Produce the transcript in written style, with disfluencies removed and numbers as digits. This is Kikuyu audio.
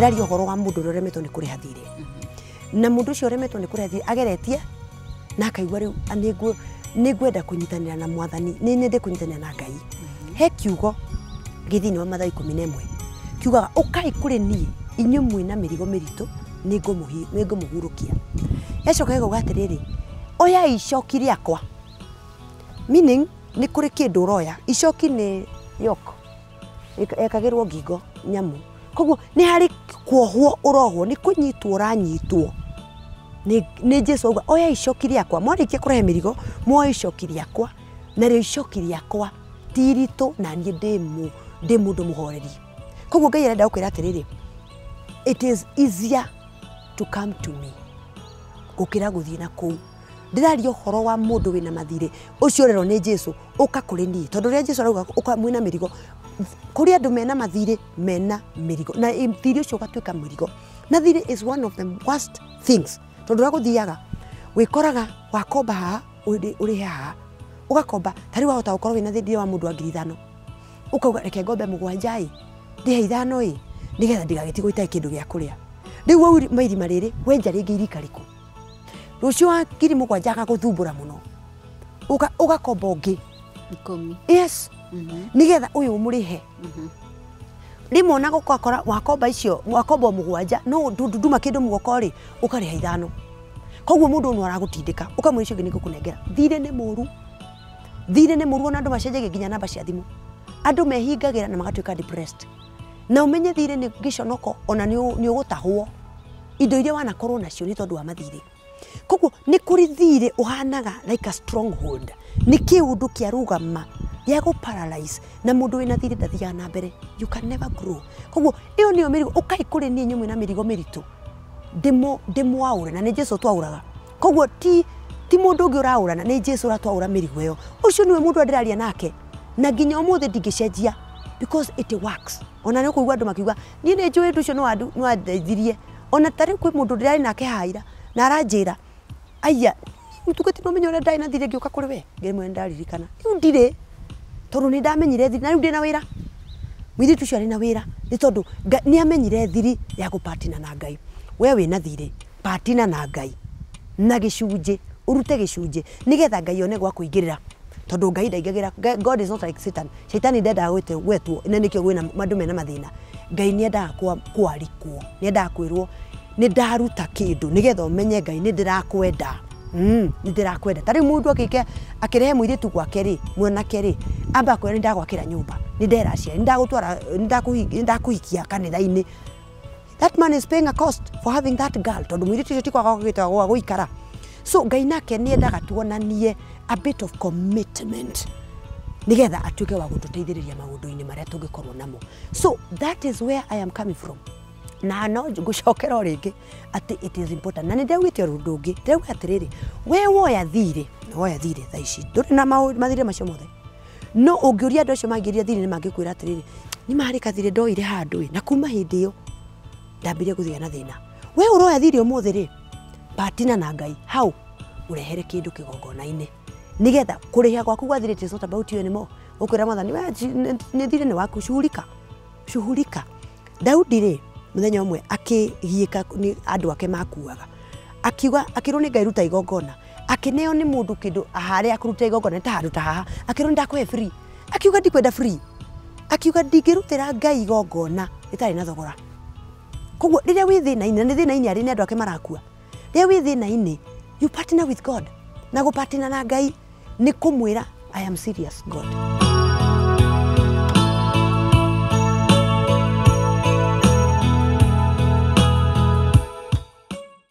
Ndĩraria ũhoro wa mũndũ ũrĩa ũremetwo nĩ kũrĩha thirĩ. Na mũndũ ũcio ũremetwo nĩ kũrĩha thirĩ ageretie na akaigua rĩu nĩngwenda kũnyitanĩra na mwathani, nĩ nyende kũnyitanĩra na Ngai. He kiugo gĩ thĩinĩ wa Mathayo 11 kiugaga ũkai kũrĩ niĩ inyuĩ mwĩna mĩrigo mĩritũ nĩngũmũhurũkia. Yacoka ĩkauga atĩrĩrĩ, oyai icoki rĩakwa, meaning nĩ kũrĩ kĩndũ ũroya. Icoki nĩ yoke ekagĩrwo ngingo nyamũ, koguo nĩ harĩ kuohwo ũrohwo, nĩ kũnyitwo ũranyitwo. Nĩ Jesu auga oya icoki rĩakwa, mwarĩkia kũrehe mĩrigo muoe icoki rĩakwa, narĩo icoki rĩakwa ti iritũ na niĩ ndĩ mũndũ mũhoreri. Koguo Ngai arenda gũkwĩra atĩrĩrĩ, it is easier to come to me gũkĩra gũthiĩ na kũu. Ndĩraria ũhoro wa mũndũ wĩna mathirĩ ũcio ũrerwo nĩ Jesu ũka kũrĩ niĩ, tondũ rĩrĩa Jesu arauga ũka mwĩna mĩrigo, kũrĩ andũ mena mathirĩ mena mĩrigo, na thirĩ ũcio ũgatuĩka mũrigo. Na thirĩ is one of the worst things, tondũ ũrĩa gũthiaga wĩkoraga wakomba haha ũrĩhe haha, ũgakomba ta rĩu wahota gũkorwo wĩna thirĩ wa mũndũ wa 5,000, ũkauga reke ngombe 7 ĩ ndĩhe 5 ĩ nĩgetha ndigagĩtigwo itarĩ kĩndũ gĩa kũrĩa. Rĩu wau mairima rĩrĩ wenja rĩngĩ irika rĩkũ, rũciũ wa 7,000 agagũthumbũra mũno, ũgakomba ũngĩ 10. Yes, nĩgetha ũyũ ũmũrĩhe. Rĩmwe ona gũkakora wakomba icio wakomba 7 no nduma kĩndũ mũgoko rĩ ũkarĩha 5. Koguo mũndũ ũyũ aragũtindĩka ũkamwĩra icio ingĩ nĩngũkũnengera. Thirĩ nĩ mũru, thirĩ nĩ mũru, ona andũ macenjagia nginya namba cia thimũ, andũ mehingagĩra na magatuĩka depressed. Na ũmenye thirĩ nĩ gĩconoko, ona nĩ ũgũtahwo indo iria wanakorwo nacio nĩ tondũ wa mathirĩ. Koguo nĩ kũrĩ thirĩ ũhanaga like a stronghold, nĩ kĩũndũ kĩarũgama gĩa gũ paralyze, na mũndũ wĩna thirĩ ndathiaga na mbere, you can never grow. Koguo ĩyo nĩyo mĩrigo, ũkai kũrĩ niĩ inyuĩ mwĩna mĩrigo mĩritũ ndĩmwaũre, na nĩ Jesu twaũraga. Koguo ti mũndũ ũngĩ ũraũrana, nĩ Jesu ũratwaũra mĩrigo ĩyo. Ũcio nĩwe mũndũ ndĩraria nake, na nginya ũmũthĩ ndingĩcenjia because it works. Ona nĩ ũkũigua andũ makiuga niĩ nĩ njũĩ ũndũ ũcio nĩ wandeithirie. Ona ta rĩu kwĩ mũndũ ndĩrarĩ nake haha na aranjĩra aya mũtungati no menye ũrĩa ndarĩ na thirĩ ngĩũka kũrĩ we, ngĩmwĩra nĩndaririkana rĩu ndirĩ, tondũ nĩ ndamenyire thiri na rĩu ndĩna wĩra. Mũirĩtu ũcio arĩ na wĩra nĩ tondũ nĩ amenyire thiri ya gũpatina na Ngai. We wĩna thirĩ, patina na Ngai na gĩcunjĩ, ũrute gĩcunjĩ nĩgetha Ngai one gwa kũingĩrĩra, tondũ Ngai ndaingagĩra. God is not like Satan. Shaitani ndendaga gwetwo, na nĩkĩo kwĩna andũ mena mathĩna. Ngai nĩendaga kwarikwo, nĩendaga kwĩrwo nĩ ndaruta kĩndũ nĩgetha ũmenye Ngai nĩ ndĩrakwenda. Nĩ ndĩrakwenda. Ta rĩu mũndũ akĩke akĩrehe mũirĩtu gwake rĩ, mwanake rĩ, amba akwĩra nĩ ndagwakĩra nyũmba, nĩ ndera aciari, nĩ ndagũtwara, nĩ ndakũhikia kanitha-inĩ. That man is paying a cost for having that girl, tondũ mũirĩtu ũcio ti kwaga gwa gũikara. So Ngai nake nĩendaga tuonanie a bit of commitment nĩgetha atuĩke wa gũtũteithĩrĩria maũndũ-inĩ marĩa tũngĩkorwo namo. So that is where I am coming from. Na no ngũcokera o rĩngĩ atĩ it is important. Na nĩ ndĩraugĩte ũndũ ũngĩ, ndĩrauga atĩrĩrĩ, we woya thirĩ, woya thirĩ thaa ici ndũrĩ na mathirĩ macio mothe, no ũngĩũria andũ acio mangĩria thirĩ nĩ mangĩkwĩra atĩrĩrĩ, nĩ marĩ kathirĩ ndoire handũ ĩ, na kuma hĩndĩ ĩyo ndambirie gũthiĩ na thĩna. We ũroya thirĩ ũmũthĩ rĩ, patina na Ngai hau ũrehere kĩndũ kĩgongona-inĩ nĩgetha kũrĩha gwaku gwa thirĩ it is not about you anymore. Ũkwĩra mwathani we nĩ thirĩ nĩ waku, shughulika, shughulika. Daudi rĩ, mũthenya ũmwe akĩgiĩka nĩ andũ ake makuaga, akiuga akĩrwo nĩ Ngai ruta igongona, akĩneo nĩ mũndũ kĩndũ harĩa akũruta igongona ta handũ ta haha, akĩrwo nĩ ndakũhe free, akiuga ndikwenda free, akiuga ndingĩrutĩra Ngai igongona rĩtarĩ na thogora. Koguo rĩrĩa wĩ thĩna-inĩ, na nĩ thĩna-inĩ arĩ nĩ andũ ake marakua, rĩrĩa wĩ thĩna-inĩ you partner with God, na gũpartner na Ngai nĩ kũmwĩra I am serious God.